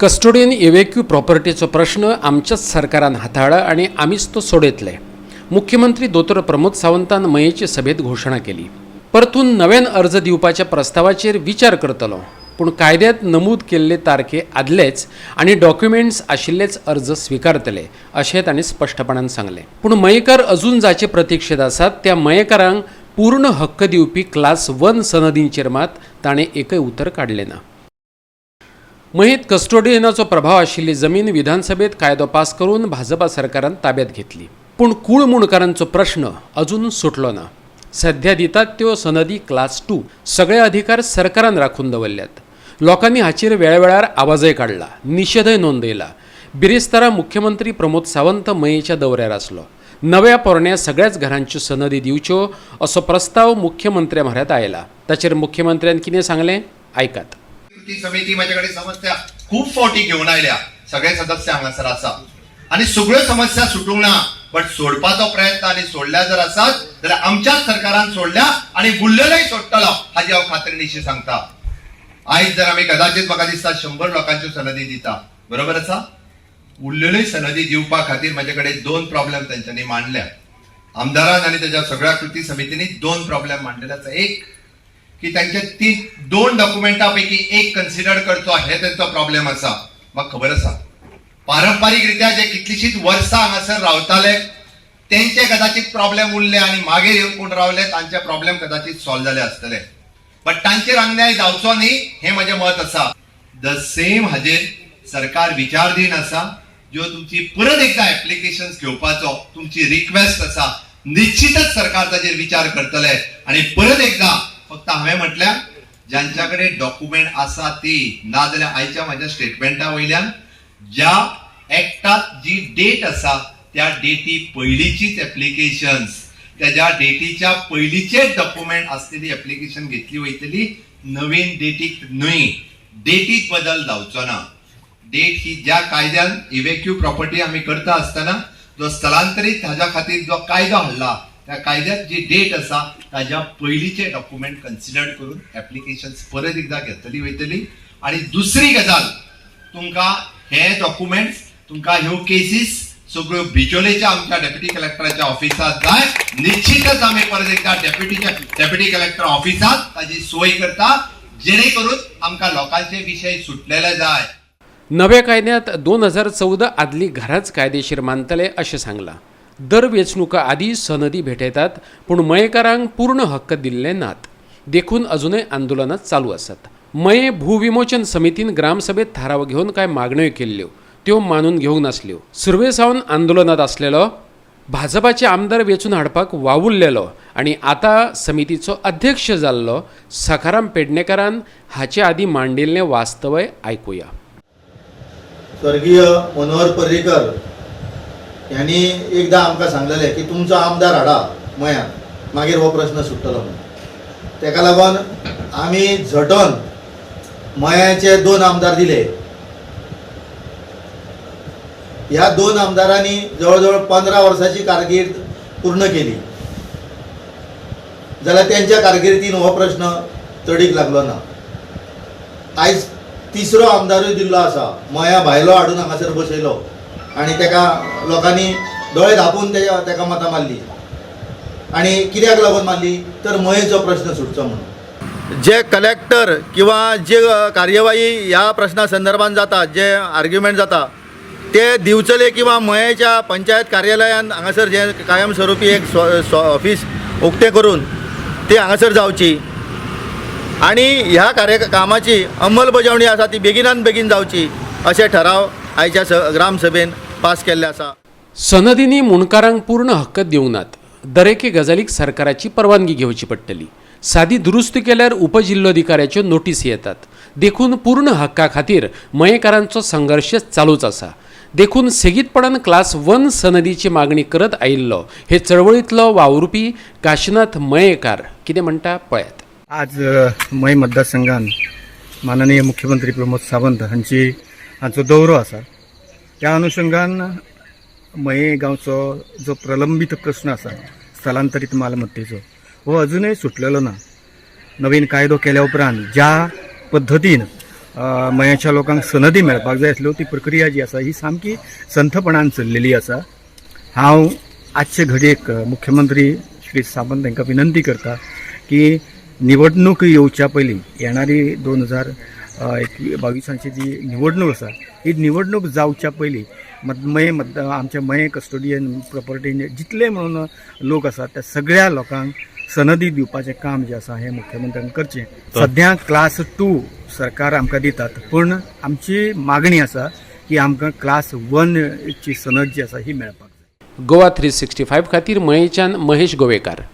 Custodian इव्हॅक्यू प्रॉपर्टीचो प्रश्न आमच्याच सरकारान हाताळ्ळा आनी आमीच तो सोडयतले. मुख्यमंत्री दोतोर प्रमोद सावंतान मयेचे सभेत घोशणा केली. परतून नव्यान अर्ज दिवपाच्या प्रस्तावाचेर विचार करतलो, पूण कायद्यांत नमूद केल्ले तारखे आदलेच आनी डॉक्युमेंट्स आशिल्लेच अर्ज स्विकारतले अशें तांणी स्पश्टपणान सांगलें. पूण मयेकार अजून जाचे प्रतिक्षेत आसात त्या मयेकारांक पूर्ण हक्क दिवपी क्लास वन सनदींचेर मात ताणें एकय उतर काडलें ना. मयेंत कस्टोडियनाचो प्रभाव आशिल्ली जमीन विधानसभेत कायदो पास करून भाजपा सरकारान ताब्यात घेतली, पूण कूळ मुंडकारांचो प्रश्न अजून सुटलो ना. सध्या दितात त्यो सनदी क्लास टू. सगळे अधिकार सरकारान राखून दवरल्यात. लोकांनी हाचेर वेळावेळार आवाजय काडला, निशेधय नोंदयला. बिरेस्तारा मुख्यमंत्री प्रमोद सावंत मयेच्या दौऱ्यार आसलो. नव्या पोरण्या सगळ्याच घरांच्यो सनदी दिवच्यो असो प्रस्ताव मुख्यमंत्र्या म्हऱ्यांत आयला. ताचेर मुख्यमंत्र्यान कितें सांगलें, आयकात. कृती समिती माझ्याकडे समस्या खूप फावटी घेवन आयल्या. सगळे सदस्य हांगासर आसा आनी सगळ्यो समस्या सुटूंक ना, बट सोडपाचो प्रयत्न आनी सोडल्या जर आसात जाल्यार आमच्याच सरकारान सोडल्या आनी उरलेलेय सोडटलो हाजी हांव खात्रीनिशी सांगता. आयज जर आमी कदाचित म्हाका दिसता 100 लोकांच्यो सनदी दिता, बरोबर आसा. उरलेल्यो सनदी दिवपा खातीर म्हाजे कडेन दोन प्रॉब्लेम तेंच्यांनी मांडल्या. आमदारान आनी तेच्या सगळ्या कृती समितींनी दोन प्रॉब्लेम मांडलेले आसा. एक की त्यांचे ती दोन डॉक्युमेंटा पैकी एक कन्सिडर करचो, हे तेंचो प्रॉब्लेम आसा. म्हाका खबर आसा, पारंपारीक रित्या जे कितलीशीच वर्सां हांगासर रावताले तेंचे कदाचित प्रॉब्लेम उरले आनी मागीर येवन कोण रावले तांचे प्रॉब्लेम कदाचित सॉल्व जाले आसतले, बट तांचेर अन्याय जावचो न्ही हें म्हजें मत आसा. The same हाजेर सरकार विचारधीन आसा. ज्यो तुमची परत एकदा एप्लिकेशन्स घेवपाचो तुमची रिक्वेस्ट आसा, निश्चितच सरकार ताजेर विचार करतले. आनी परत एकदा फक्त हांवें म्हटल्यार ज्यांच्या कडेन डॉक्युमेंट आसा ती, नाजाल्यार आयच्या म्हाज्या स्टेटमेंटा वयल्यान ज्या एक्टात जी डेट आसा त्या डेटी पयलींचीच एप्लिकेशन्स, त्याच्या डेटीच्या पयलींचेच डॉक्युमेंट आसलेली एप्लिकेशन घेतली वयतली, नवीन डेटीक न्हय. डेटीत बदल जावचो ना. डेट ही ज्या कायद्यान इव्हॅक्यू प्रॉपर्टी आमी करता आसतना जो स्थलांतरीत हाज्या खातीर जो कायदो हाडला त्या कायद्यात जी डेट आसा ताज्या पयलींचे डॉक्युमेंट कन्सिडर करून एप्लिकेशन परत एकदा घेतली वयतली. आनी दुसरी गजाल, तुमकां हे डॉक्युमेंट्स, तुमकां ह्यो केसीस सगळ्यो बिचोलेच्या आमच्या डेप्युटी कलेक्टराच्या ऑफिसात जाय. निश्चितच आमी परत एकदा डेप्युटी कलेक्टर ऑफिसात ताजी सोय करता, जेणे करून आमकां लोकांचे विशय सुटलेले जाय. नव्या कायद्यांत 2014 आदली घरांच कायदेशीर मानतले अशें सांगलां. दर वेंचणुका आदीं सनदी भेटयतात, पूण मयेकारांक पूर्ण हक्क दिल्ले नात, देखून अजुनय आंदोलनां चालू आसात. मये भूविमोचन समितीन ग्रामसभेत थाराव घेवन कांय मागण्यो केल्ल्यो, त्यो मानून घेवंक नासल्यो. सुरवे सावन आंदोलनात आसलेलो, भाजपाचे आमदार वेंचून हाडपाक वावुरलेलो आनी आतां समितीचो अध्यक्ष जाल्लो सखाराम पेडणेकारान हाचे आदीं मांडिल्लें वास्तवय आयकुया. स्वर्गीय मनोहर पर्रीकर यांनी एकदा आमकां सांगलेलें की तुमचो आमदार हाडा मयान, मागीर हो प्रश्न सुट्टलो म्हणून. तेका लागून आमी झटोन मयाचे दोन आमदार दिले. ह्या दोन आमदारांनी जवळ जवळ 15 वर्सांची कारकीर्द पूर्ण केली, जाल्यार तेंच्या कारकिर्दीन हो प्रश्न तडीक लागलो ना. आयज तिसरो आमदारूय दिल्लो आसा. मया भायलो हाडून हांगासर बसयलो आनी तेका लोकांनी दोळे धांपून तेका मतां मारली. आनी कित्याक लागून मारली तर मयेचो प्रश्न सुटचो म्हणून. जे कलेक्टर किंवा जे कार्यवाही ह्या प्रश्ना संदर्भात जाता, जे आर्ग्युमेंट जाता ते दिवचले किंवा मयेच्या पंचायत कार्यालयान हांगासर जे कायमस्वरुपी एक ऑफीस उक्तें करून ती हांगासर जावची आनी ह्या कार्य कामाची अंमलबजावणी आसा ती बेगिनान बेगीन जावची अशे ठराव आयच्या ग्रामसभेन पास केल्ले आसा. सनदींनी मुंडकारांक पूर्ण हक्क दिवंक नात. दरेके गजालीक सरकाराची परवानगी घेवची पडटली. सादी दुरुस्ती केल्यार उपजिल्लोधिकाऱ्याच्यो नोटीस येतात. देखून पूर्ण हक्का खातीर मयेकारांचो संघर्श चालूच आसा. देखून सेगीतपणान क्लास वन सनदीची मागणी करत आयिल्लो हे चळवळींतलो वावुरपी काशीनाथ मयेकार कितें म्हणटा, पळयात. आज मये मतदारसंघान माननीय मुख्यमंत्री प्रमोद सावंत हांचो दौरो आसा. त्या अनुशंगान मये गांवचो जो प्रलंबीत प्रश्न आसा स्थलांतरीत मालमत्तेचो, हो अजुनय सुटलेलो ना. नवीन कायदो केल्या उपरांत ज्या पद्दतीन मयाच्या लोकांक सनदी मेळपाक जाय आसल्यो ती प्रक्रिया जी आसा ही सामकी संथपणान चल्लेली आसा. हांव आजचे घडयेक मुख्यमंत्री श्री सावंत हांकां विनंती करता की निवडणूक येवच्या पयलीं येणारी 2022ची जी निवडणूक आसा ही निवडणूक जावच्या पयलीं मय मत आमच्या मये कस्टोडियन प्रॉपर्टी जितले म्हणून लोक आसात त्या सगळ्या लोकांक सनदी दिवपाचें काम जें आसा हें मुख्यमंत्र्यान करचें. सद्या क्लास 2 सरकार आमकां दितात, पूण आमची मागणी आसा की आमकां क्लास 1ची सनद जी आसा ही मेळपाक जाय. गोवा 365 खातीर मयेच्यान महेश गोवेकार.